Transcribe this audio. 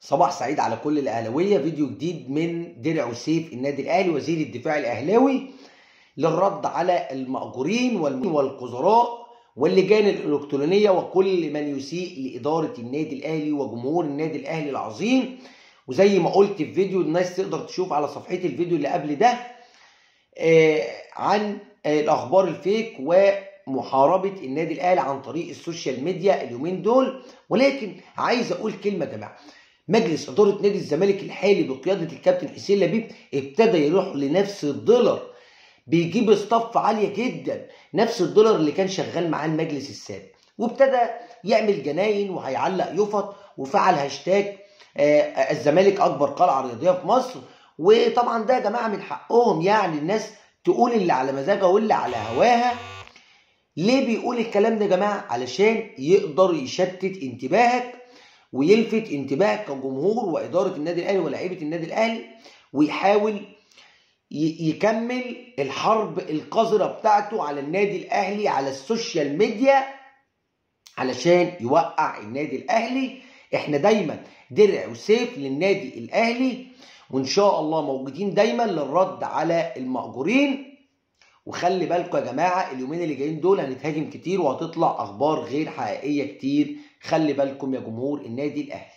صباح سعيد على كل الاهلاوية. فيديو جديد من درع وسيف النادي الاهلي وزير الدفاع الاهلاوي للرد على المأجورين والقذراء واللجان الالكترونية وكل من يسيء لادارة النادي الاهلي وجمهور النادي الاهلي العظيم. وزي ما قلت في فيديو الناس تقدر تشوف على صفحتي الفيديو اللي قبل ده عن الاخبار ال fake ومحاربه النادي الاهلي عن طريق ال social media اليومين دول. ولكن عايز اقول كلمة يا جماعة، مجلس ادارة نادي الزمالك الحالي بقيادة الكابتن حسين لبيب ابتدى يروح لنفس الدولار، بيجيب staff عالية جدا، نفس الدولار اللي كان شغال معاه المجلس السابق، وابتدى يعمل جناين وهيعلق يفط وفعل هاشتاج الزمالك اكبر قلعه رياضية في مصر. وطبعا ده يا جماعة من حقهم، يعني الناس تقول اللي على مزاجها واللي على هواها. ليه بيقول الكلام ده يا جماعة؟ علشان يقدر يشتت انتباهك ويلفت انتباهك كجمهور واداره النادي الاهلي ولاعيبه النادي الاهلي، ويحاول يكمل الحرب القذرة بتاعته على النادي الاهلي على ال social media علشان يوقع النادي الاهلي. احنا دايما درع وسيف للنادي الاهلي، وان شاء الله موجودين دايما للرد على المأجورين. وخلي بالكم يا جماعة، اليومين اللي جايين دول هنتهاجم كتير وهتطلع اخبار غير حقيقية كتير. خلي بالكم يا جمهور النادي الاهلي.